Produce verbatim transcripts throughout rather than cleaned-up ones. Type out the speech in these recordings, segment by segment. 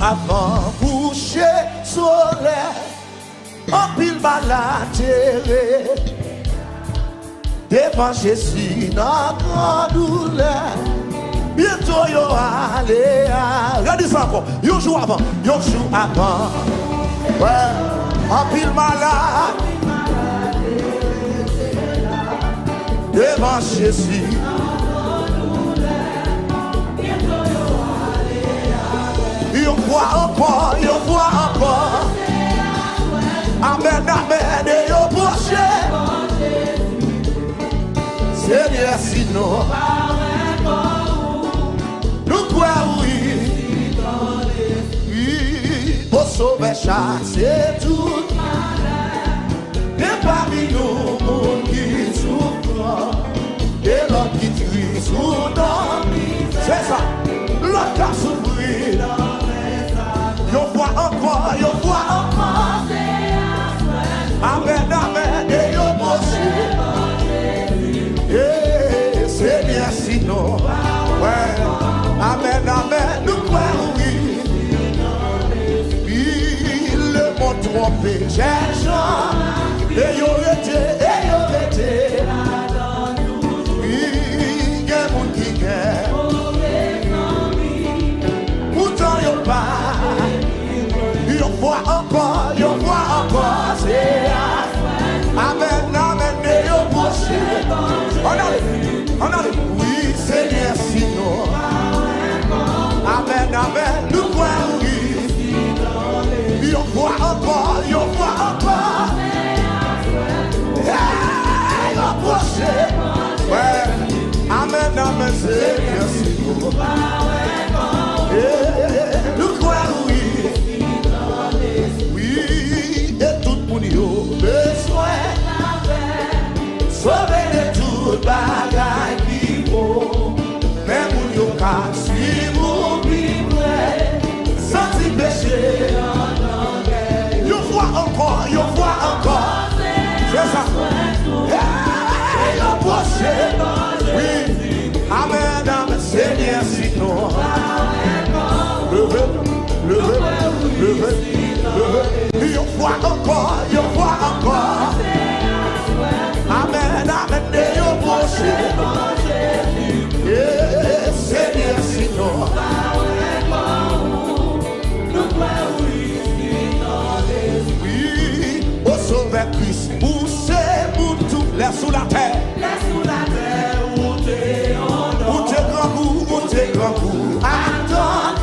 Avan kouche solèy, anpil malad te ret devan Jezi nan gran doulè. Byento yo ale a. Gade sa ankò. Yon jou avan, yon jou avan. Wè, anpil malad devan Jezi. Yon fwa ankò, yon fwa ankò. Amèn, amèn, e yo pwoche. Senyè, sinon, nou kwè wi. Wi, o Sovè chase tout malè. Gen pami nou moun ki soufran, gen lòt ki tris ou nan mizè. Se sa, lòt k ap soufri. Yon fwa ankò, yon fwa ankò. Amèn, amèn, e yo pwoche. Hey, Senyè, sinon, wè. Amèn, amèn, nou kwè wi. Wi, lemonn twonpe jèn jan, e yo rete, e yo rete. Wi, gen moun ki gen. Poutan yo pa. Yon fwa ankò, yon fwa ankò, se a. Amèn, amèn, e yo pwoche. Ann ale, ann ale. Wi, Senyè, sinon. Amèn, amèn, nou kwè wi. Yon fwa ankò, yon fwa ankò. Hey, yo pwoche. Wè. Amèn, amèn, Senyè, sinon. Hey, nou kwè wi. Wi, e tout moun yo bezwen sove de tout bagay ki wo. Men moun yo ka swiv ou pi pre, santi peche anndan kè yo. Yon fwa ankò, yon fwa ankò. Se sa. Hey, yo pwoche. Wi. Amèn, amèn. Senyè, sinon. Leve, leve, leve, leve. Yon fwa ankò, yon fwa ankò. Amèn, amèn. E yo pwoche. E, Senyè, sinon. Wi, o Sovè Kris, ou se moun tou lè sou latè. Lè sou latè, ou te yon nonm. Ou te grangou, ou te grangou. Atann,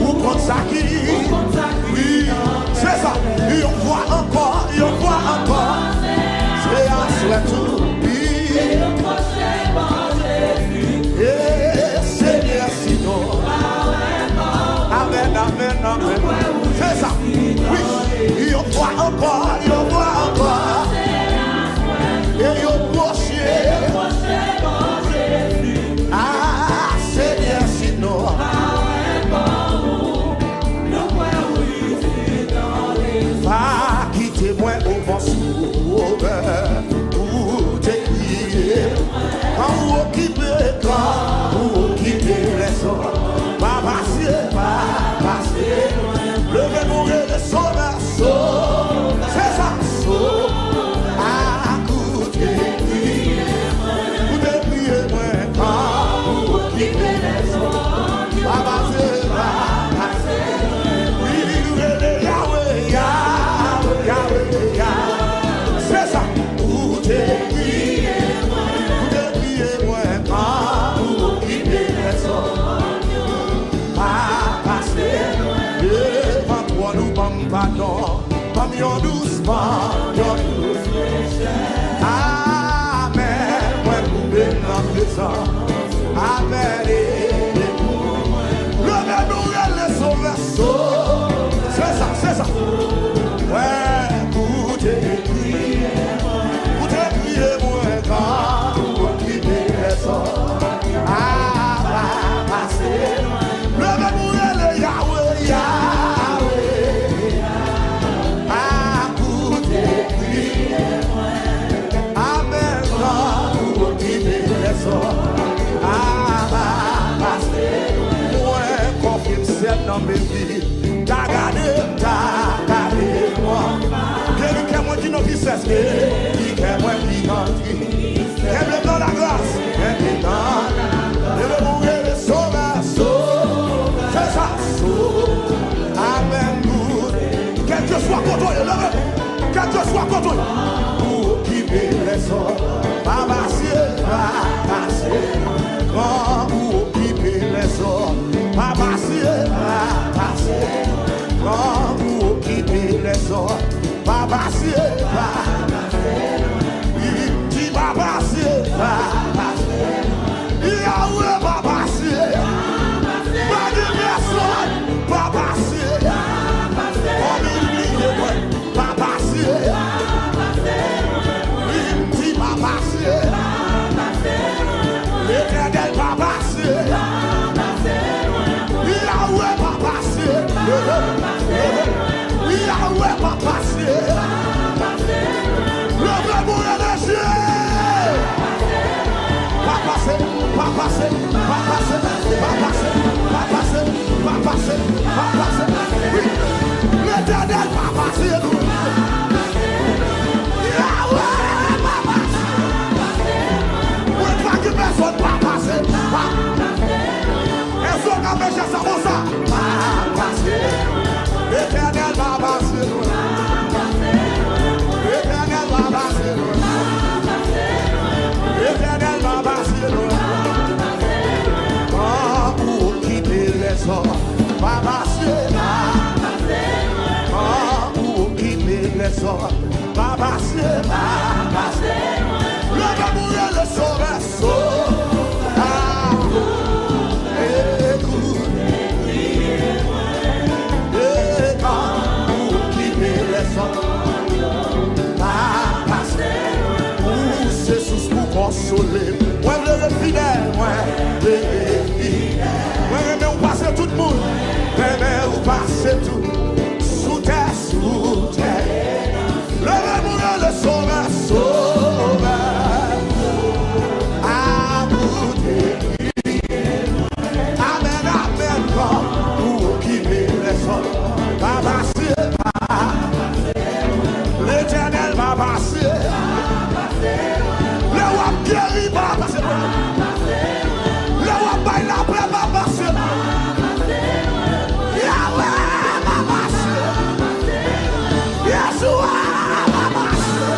ou konn sa ki. Ou konn sa ki. Wi, se sa. Yon fwa ankò, yon fwa ankò. Se aswè tou. Wi. E yo pwoche ban Jezi. E Senyè, sinon. Amèn, amèn, amèn. Se sa. Wi. Yon fwa ankò, yon fwa ankò. E yo pwoche. Ah, Senyè, sinon. Pa kite mwen, o bon Sovè, ou te kriye. Kan ou okipe, kan ou okipe lèzòm. Pa pase, pa pase. Leve nou rele Sovè, Sovè. Se sa, Sovè. Akoute, ou te kriye mwen, kan ou okipe lèzòm. Pa pase, pa pase. Wi, rele Yawe, Yawe, Yawe, Yawe. Se sa. Ou te kriye mwen, ou te kriye mwen, kan ou okipe lèzòm. Pa pase devan twòn ou ban m padon. Ban m yon dous, ban m yon dous. Amèn, mwen koube m nan prezans. Amèn, e, e pou mwen. Leve nou rele Sovè, Sovè. Se sa, se sa. Wè, ou te kriye mwen, ou te kriye mwen, kan ou okipe lèzòm. Ah, pa pase. Leve nou rele Yawe, Yawe. Akoute kriye mwen. Amèn, kan ou okipe lèzòm. Ah, pa pase. Mwen konfye m sèl nan mezi. Gade m ta gade mwen. Geri kè mwen ki nan tristes. Geri kè mwen ki nan tristes. Kenbe nan lagras. Kenbe nan lagras. Leve pou rele Sovè. Sovè. Se sa. Sovè. Amèn. Kèlkeswa kote w ye, leve. Kèlkeswa kote w ye. Ou okipe lèzòm. Pa pase, pa pase. Gran ou okipe lèzòm. Pa pase, pa pase. Gran ou okipe lèzòm. Pa pase, pa pase. Di pa pase, pa pase. Yahweh pa pase. Pa gen pèsonn pa pase. Kòm li bliye mwen. Pa pase. Li di pa pase. Letènèl pa pase. Yahweh pa pase. Yahweh pa pase. Leve pou rele Jezi. Pa pase, pa pase, pa pase, pa pase, pa pase, pa pase, pa pase. Wi. Letènèl pa pase nou. Yahweh pa pase. Mwen pa gen pèsonn pa pase. Pa. Èske w ka fè jès sa konsa? Pa pase. Letènèl pa pase lwen. Letènèl pa pase lwen. Letènèl pa pase lwen. Kan ou kite lèzòm, pa pase la. Kan ou kite lèzòm, pa pase, pa pase. Leve pou rele Sovè, Sovè. Ekoute. E kan ou kite lèzòm, pa pase. Ou se sous pou konsole. Mwen vle ret fidèl, mwen vle ret fidèl. Mwen renmen ou pase tout moun. Renmen ou pase tout. Sou tè, sou tè. Leve pou rele Sovè, Sovè. Amoute. Amèn, amèn, kan ou okipe lèzòm. Pa pase, pa. Letènèl pa pase. Lè w ap geri, pa pase. Lè w ap bay lapè, pa pase. Yahweh pa pase. Yeshua pa pase.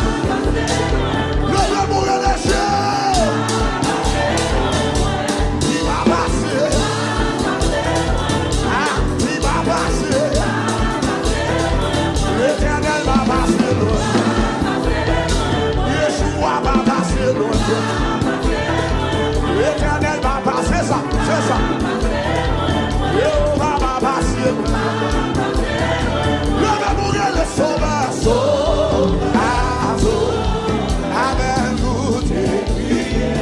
Leve pou rele Jezi. Li pa pase. Ah, li pa pase. Letènèl pa pase lwen. Yeshua pa pase lwen. Letènèl pa pase sa. Se sa. Jewova pa pase. Leve pou rele Sovè, Sovè, Sovè. Amèn, nou te kriye.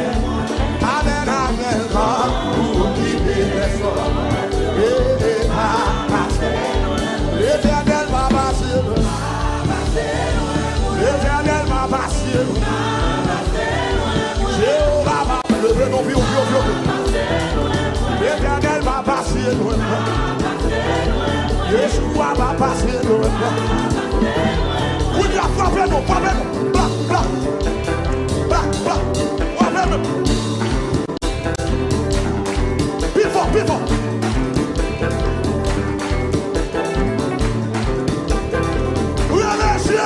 Amèn, amèn, kan ou okipe lèzòm. E, e, pa pase. Letènèl pa pase. Letènèl pa pase. Jewova pa leve non pi wo, pi wo, pi wo, pi wo. Letènèl pa pase lwen. Yeshua pa pase lwen. Kounye a frape nou, frape nou. Bla, bla. Bla, bla. Frape nou. Pi fò, pi fò. Rele Jezi!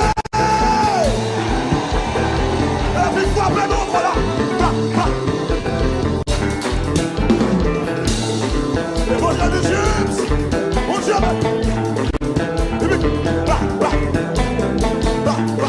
Epi frape nou ankò la. Pa, pa. Evanjelis James. Bondye. Epi, pa, pa. Pa, pa.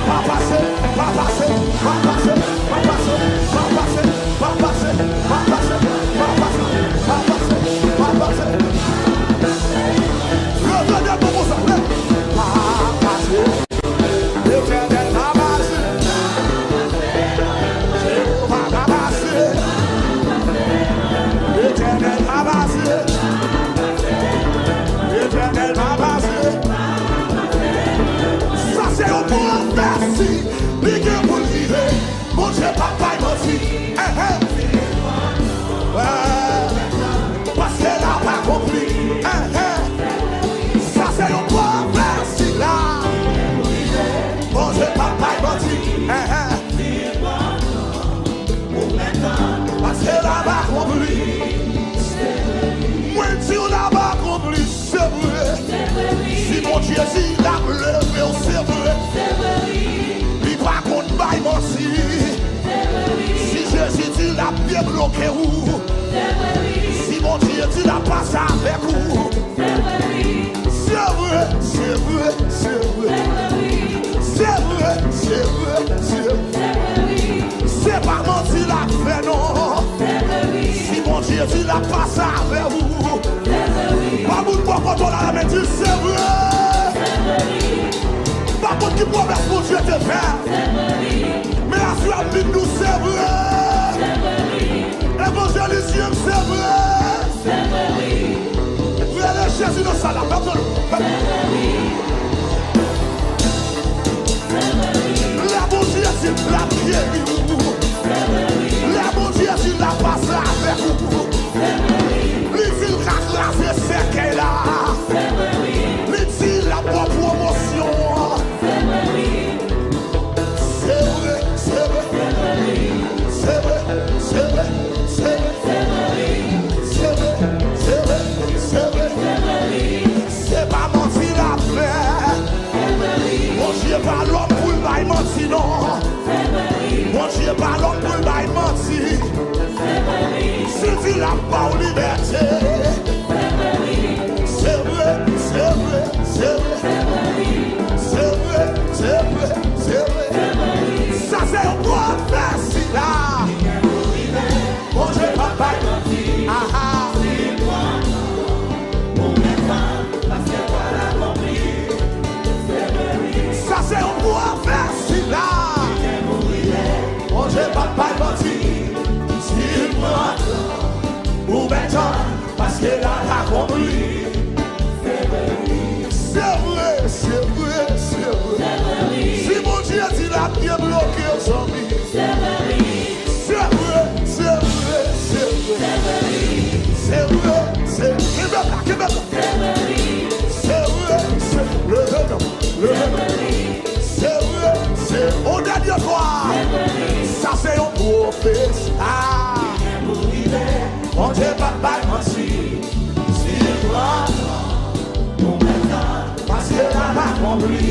Pa pase, pa pase, pa pase, pa pase, pa pase, pa pase, pa pase, pa pase, pa pase, pa pase, pa pase. Leve de pou konsa, leve. Pa pase. Letènèl pa pase. Jewova pa pase. Letènèl pa pase. Letènèl pa pase. Sa se yon pwofesi. Li gen pou l rive. Bondye p ap bay manti. Eh, eh. Eh. Paske l ap akonpli. Eh, eh. Sa se yon pwofesi la. Bondye p ap bay manti. Eh, eh. Paske l ap akonpli. Mwen di w l ap akonpli, se vre. Si Bondye di l ap leve w, se vre. Li pa konn bay manti. Si Jezi di l ap debloke w, si Bondye di l ap pase avèk ou, se vre, se vre, se vre. Se vre, se vre, se vre. Se pa manti l ap fè non. Si Bondye di l ap pase avè ou, pa moun bò kote w la, men di l se vre. Pa kont ki pwomès Bondye te fè. Men aswè a m vin di w se vre. Evanjelis James, se vre. Rele Jezi nan sal la. Pèp nan. Lè Bondye di l ap geri ou, lè Bondye di l ap pase avèk ou, li di l ka kraze sèkèy la, li di l ap ba w pwomosyon an. Se vre, se vre. Se vre, se vre, se vre. Se vre, se vre, se vre. Se pa manti l ap fè. Bondye pa lòm pou l bay manti non. Bondye pa lòm pou l bay manti. Si l di l ap ba w libète. Se vre, se vre, se vre. Se vre, se vre, se vre. Sa se yon pwofesi la. Bondye p ap bay manti. Aha. Sa se yon pwofesi la. Bondye p ap bay manti. Si l pran tan, ou mèt tann, paske l ap akonpli. Se vre, se vre, se vre. Si Bondye di l ap debloke w, zanmi. Se vre, se vre, se vre. Se vre, se, kenbe la, kenbe la. Se vre, se, leve non, leve non. Se vre, se, yon dènye fwa. Sa se yon pwofesi. Ah. Bondye p ap bay manti. Si l pran tan, ou mèt tann, paske l ap akonpli.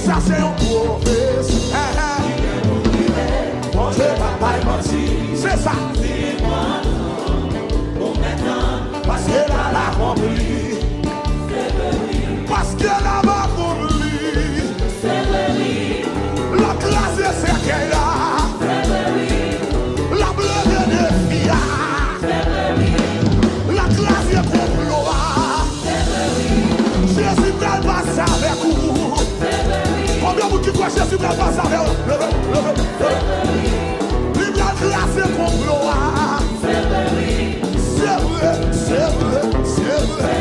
Sa se yon pwofesi. Eh, eh. Bondye p ap bay manti. Se sa. Paske l ap akonpli. Paske l ap akonpli. L ap kraze sèkèy la. L ap leve defi a. L ap kraze konplo a. Jezi pral pase avèk ou. Konbyen moun ki kwè Jezi pral pase avè w? Leve, leve, leve. Li pral kraze konplo a. Se vre, se vre, se vre.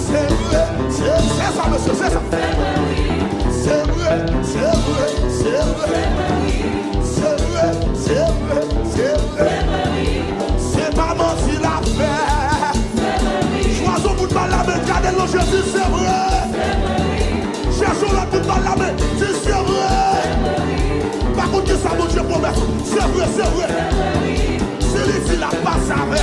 Se vre, se, se sa, mesye, se sa. Se vre, se vre, se vre. Se vre, se vre, se vre. Se pa manti l ap fè. Chwazi yon moun ba l lamen, gade l nan je, di se vre. Chèche yon lòt moun ba l lamen, di se vre. Pa konn kisa Bondye pwomèt ou. Se vre, se vre. Si li di l ap pase avè.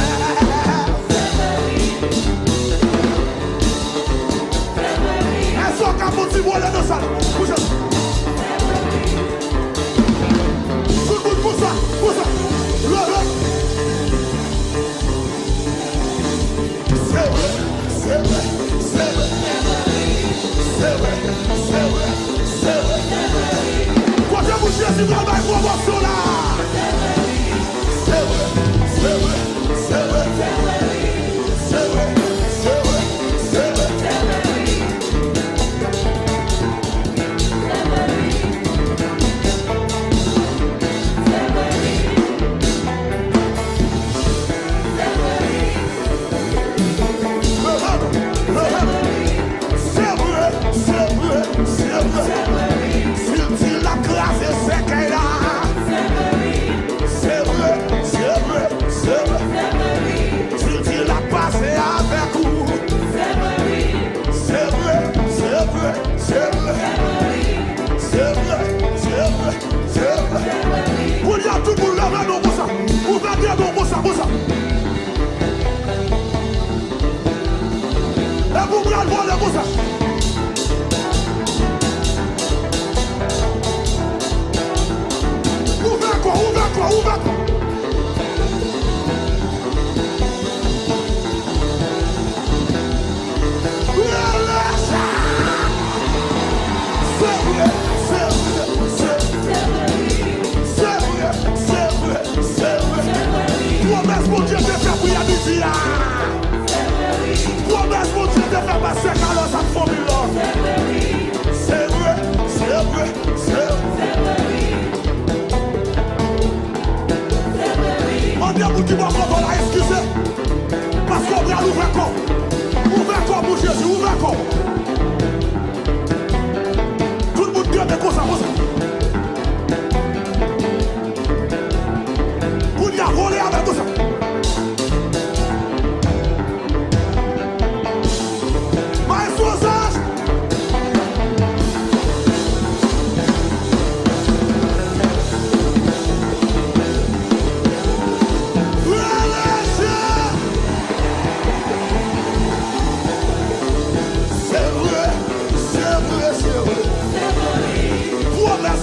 Èske w ka fè yon ti vole nan sal? Bouche. Tout moun pou sa, pou sa. Leve. Se vre, se vre, se vre.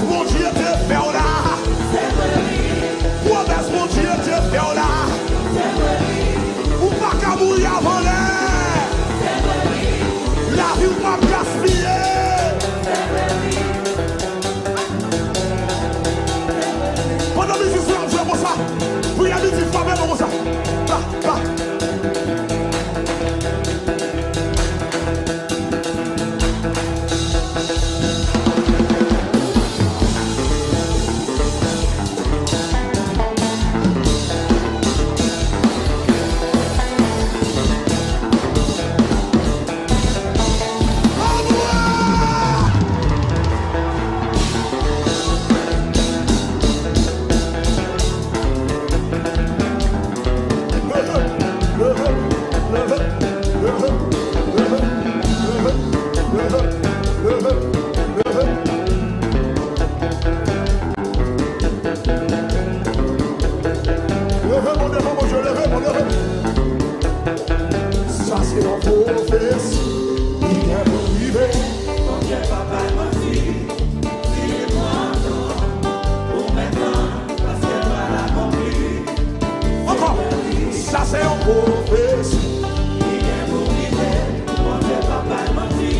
Bondye te fè w la. Pwomès Bondye te fè w la. Ou pa ka mouri avan lè. Lavi w p ap gaspiye. Pandan mizisyen ap jwe konsa, priye mizisyen, frape men konsa. Pa, pa. Leve men w devan Bondye, leve men w, leve men w. Sa se yon pwofesi ki gen pou rive. Bondye pa bay manti, li pran tan, ou menm tan, paske l pral akonpli. Ankò. Sa se yon pwofesi ki gen pou rive. Bondye pa bay manti.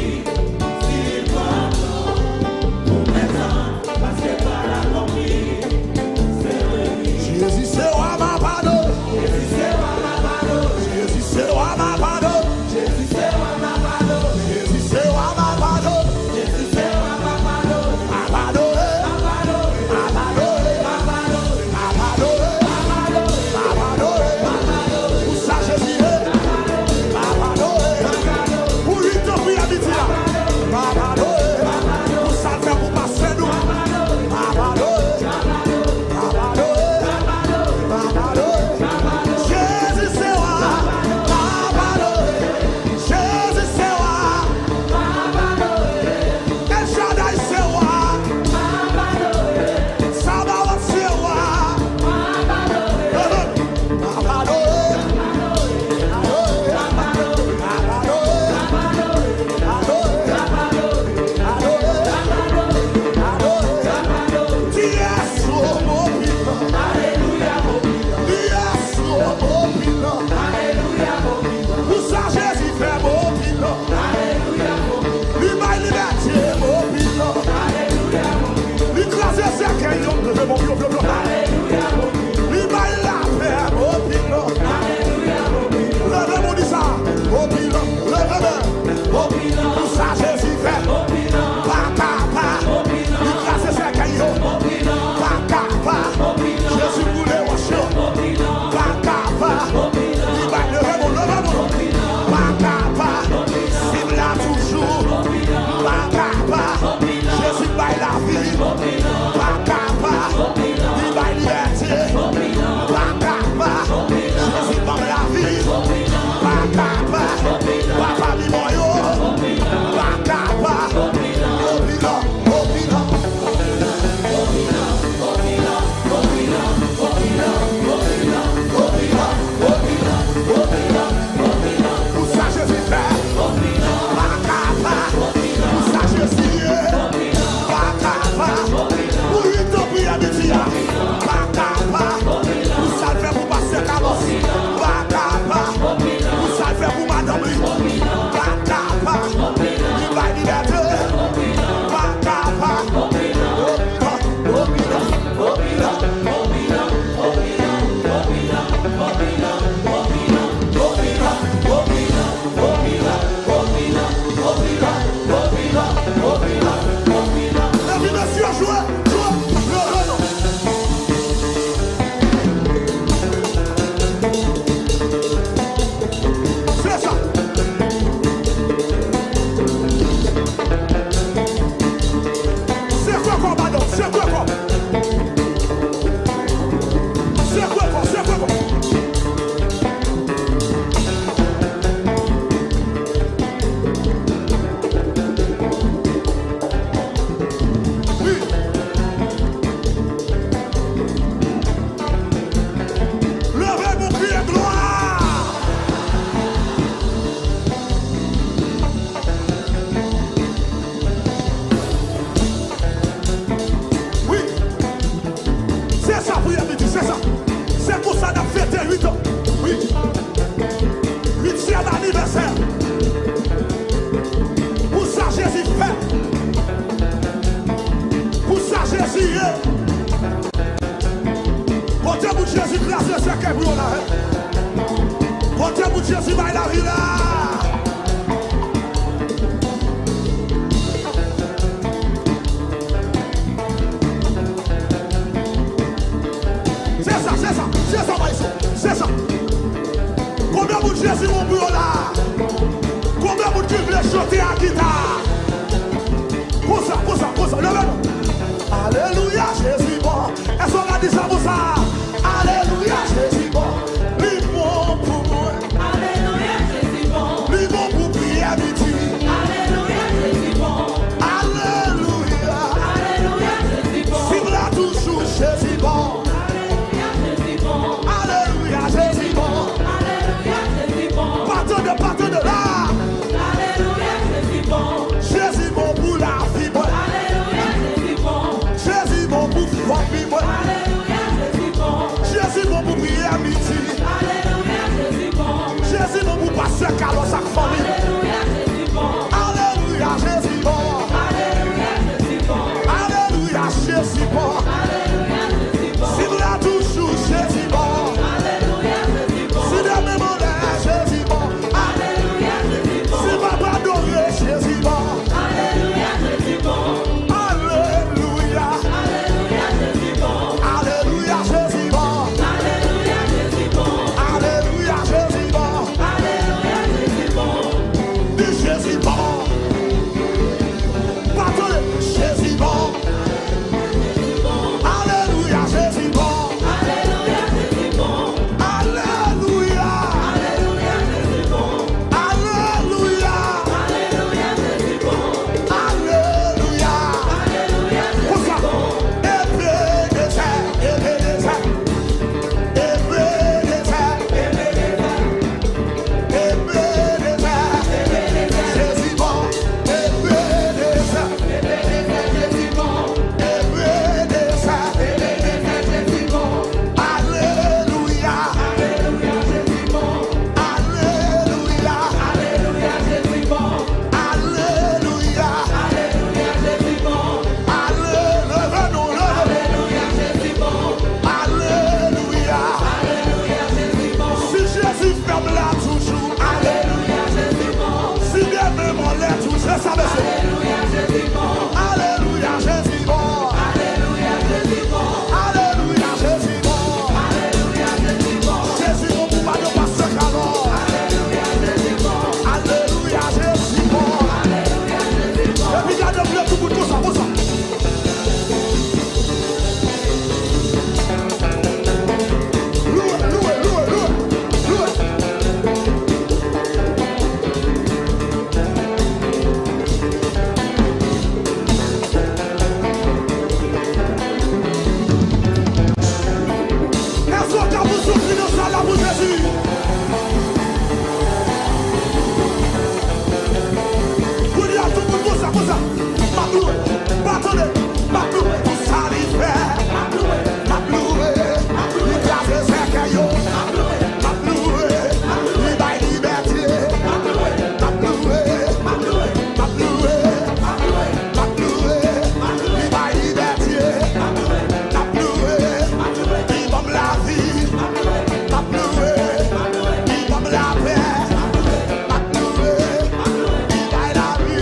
M ap louwe pou sa li fè. M ap louwe, m ap louwe, m ap louwe. Li kraze sèkèy yo. M ap louwe, m ap louwe, m ap louwe. Li bay libète. M ap louwe, m ap louwe, m ap louwe. M ap louwe, m ap louwe, m ap louwe. Li bay libète. M ap louwe, m ap louwe, m ap louwe. Li ban m lavi. M ap louwe, m ap louwe, m ap louwe. Li ban m lapè. M ap louwe, m ap louwe, m ap louwe. Li bay lavi.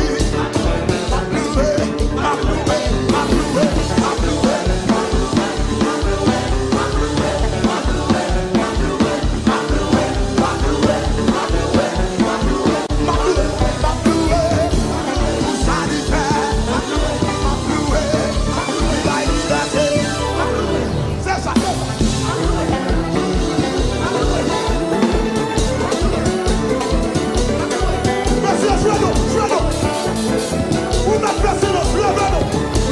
M ap louwe, m ap louwe, m ap louwe, m ap louwe. M ap louwe, m ap louwe pou sa li fè. M ap louwe, m ap louwe, m ap louwe. Li bay libète. M ap louwe. Se sa, se sa. Mesye, jwe non, jwe non. Ou mèt fè silans, leve non,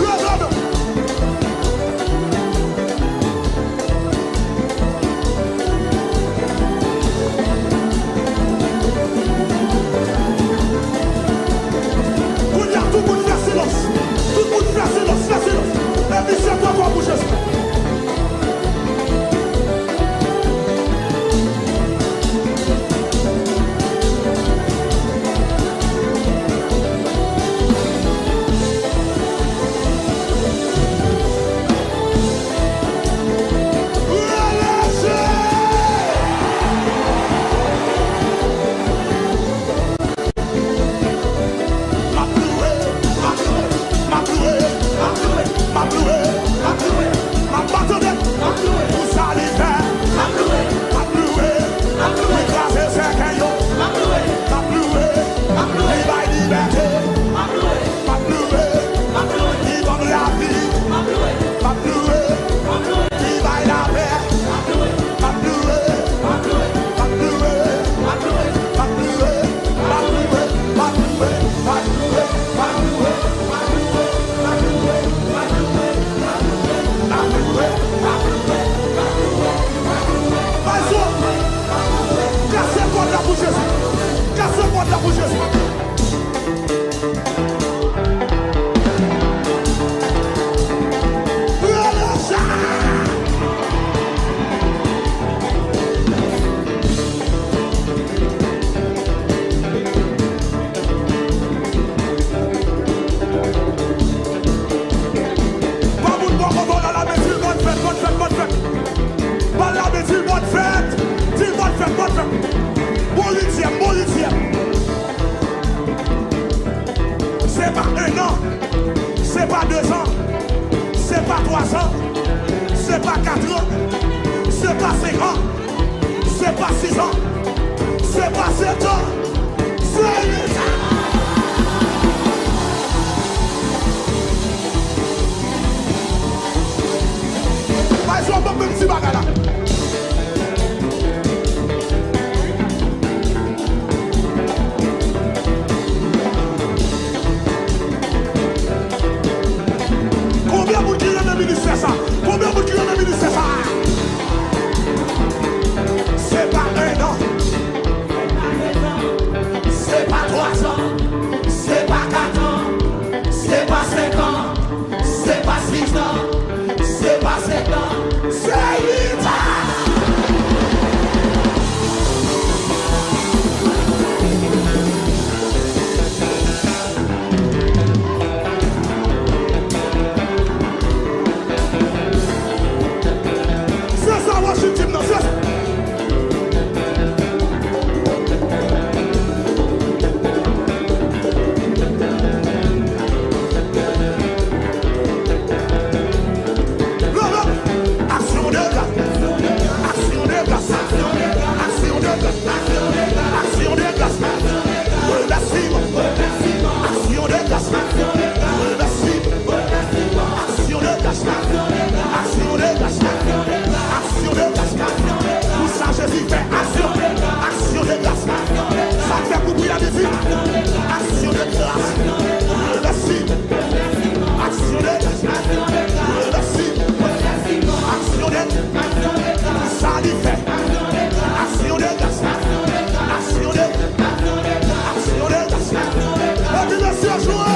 leve non. Kounye a, tout moun fè silans. Tout moun fè silans, fè silans. Epi se kòkò pou Jezi. M ap louwe, m ap louwe, m ap louwe, m ap louwe, m ap louwe, m ap louwe, m ap louwe. M ap louwe, m ap louwe, m ap louwe. Pou sa li fè. M ap louwe, m ap louwe, m ap louwe. Li kraze sèkèy yo. M ap louwe, m ap louwe, m ap louwe. Li bay libète. M ap louwe, m ap louwe, m ap louwe. Li ban m lavi. M ap louwe, m ap louwe, m ap louwe. Li bay lapè. M ap louwe, m ap louwe, m ap louwe. M ap louwe, m ap louwe, m ap louwe. Bay son! Kase kòd la pou Jezi! Kase kòd la pou Jezi! Rele sa! Pa moun bò kote w la, la, men di l bòn fèt, bòn fèt, bòn fèt. Ba l la men di l bòn fèt. Di l bòn fèt, bòn fèt. Bon uityèm, bon uityèm. Se pa en an, se pa de zan, se pa twa zan, se pa kat an, se pa senk an. Se pa sis an, se pa sèt an, se uit an. Bay son bon menm ti bagay la. Konbyen moun ki renmen ministè sa? Konbyen moun ki renmen ministè sa? Se pa en an. Se pa twa zan. Se pa kat an. Se pa senk an. Se pa sis an. Se pa sèt an. Se uit an. Se sa worship team nan, se sa. Aksyon de gras. Aksyon de gras. Aksyon de gras. Aksyon de gras. Remèsiman. Aksyon de gras. Remèsiman. Aksyon de gras. Aksyon de gras. Aksyon de gras. Pou sa Jezi fè. Aksyon. Aksyon de gras. Sa k fè pou priye di. Aksyon de gras. Remèsiman. Aksyon de gras. Remèsiman. Aksyon de gras. Sa li fè. Aksyon de gras. Aksyon de gras. Aksyon de gras. Epi mesye jwe.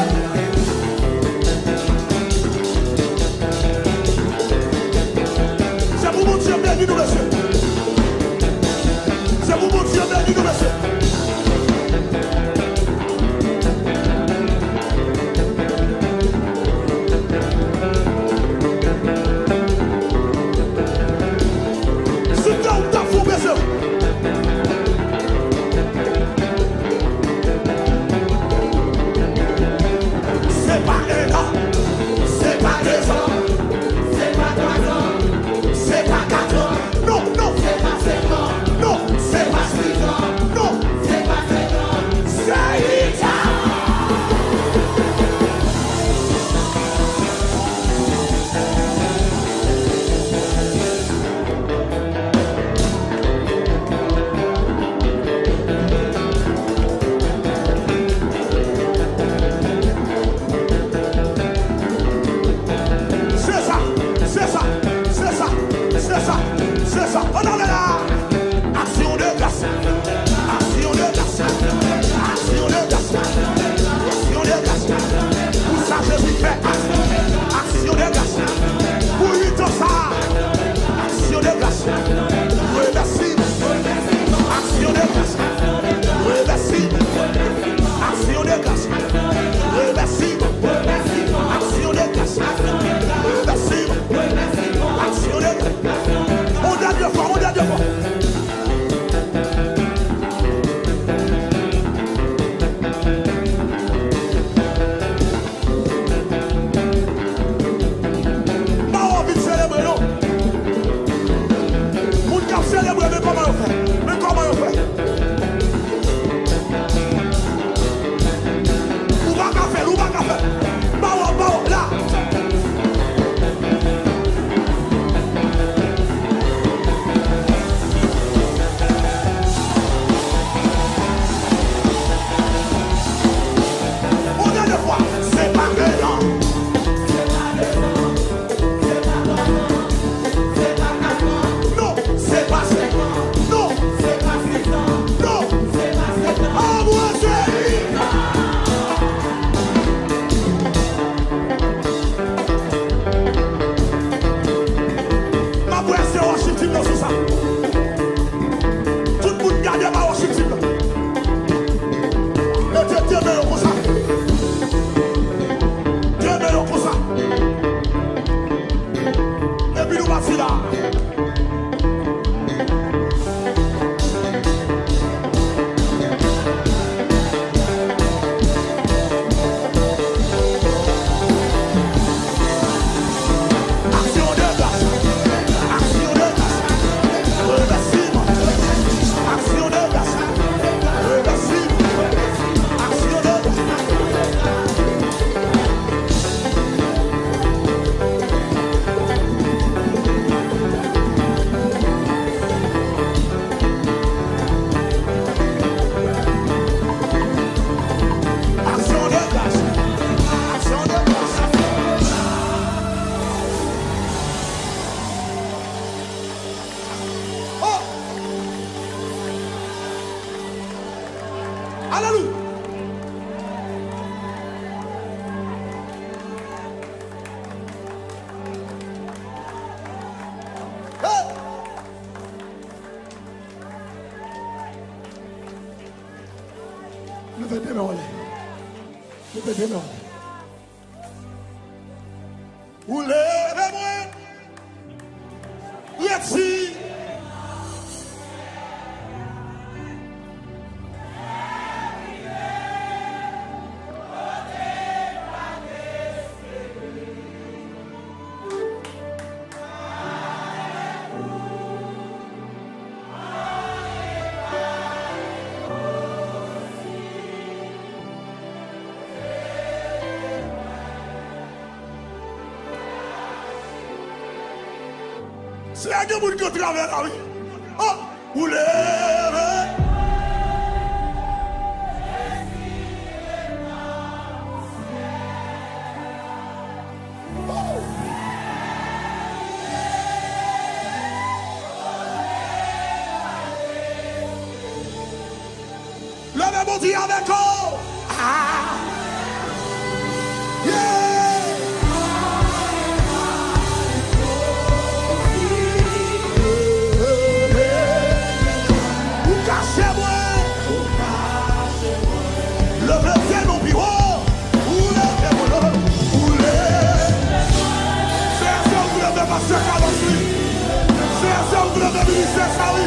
Fè aksyon de gras pou uit an sa a. Aksyon de gras. Remèsiman. Aksyon de gras. Remèsiman. Aksyon de gras. Remèsiman. Aksyon de gras. Remèsiman. Aksyon de gras. On dènye fwa, on dènye fwa. Ba yo anvi selebre, non. Moun k ap selebre, men kòman yo fè. Men kòman yo fè. Ou pa ka fè l, ou pa ka fè l. Ba yo, ba yo, la. On dènye fwa, se pa en an. Non, se pa senk an. Non, se pa sis an. Non, se pa sèt an. Anmwazèli! M ap wè se worship team nan sou sa. Tout moun gade ba worship team nan. Mete de men yo konsa. De men yo konsa. Epi nou pati la. Aksyon de gras. Aksyon de gras. Remèsiman. Aksyon de gras. Remèsiman. Aksyon de gras. Aksyon de gras. Aksyon de gras. Oh! Alelouya! Hey! Leve de men w anlè. Leve de men w anlè. Ou leve mwen. Reti. Seyè, gen moun ki travè la, wi. Oh, ou leve. Oh. Leve Bondye avèk ou. Ah. Yeah. Ou kache mwen. Leve pye nou pi wo. Ou leve mwen, leve, ou leve. Se sa ou leve pastè Carlos, wi. Se sa ou leve ministè sa, wi.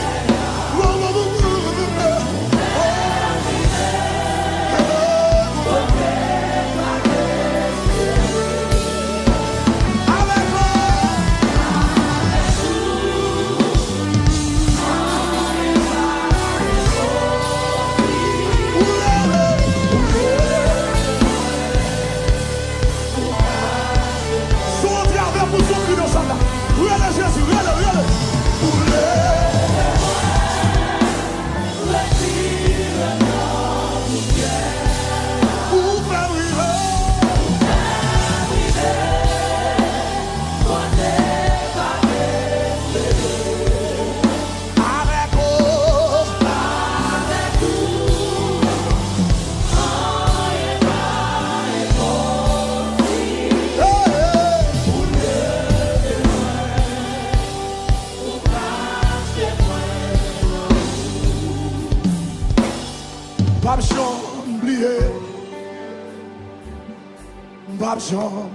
M p ap janm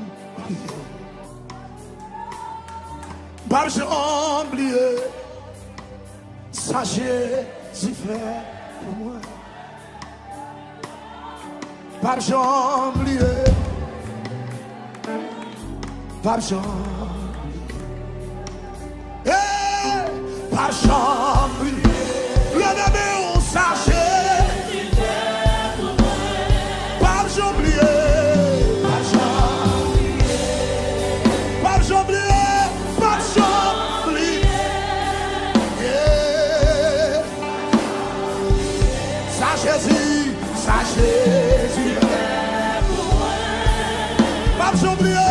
bliye. M p ap janm bliye sa Jezi fè pou mwen. M p ap janm bliye. M p ap janm bliye. Hey! M p ap janm bliye. Leve men w, sa Jezi fè pou mwen. M p ap janm bliye. M p ap janm bliye. M p ap janm bliye. M p ap janm bliye. Yeah. Sa Jezi, sa Jezi fè pou mwen. M p ap janm bliye.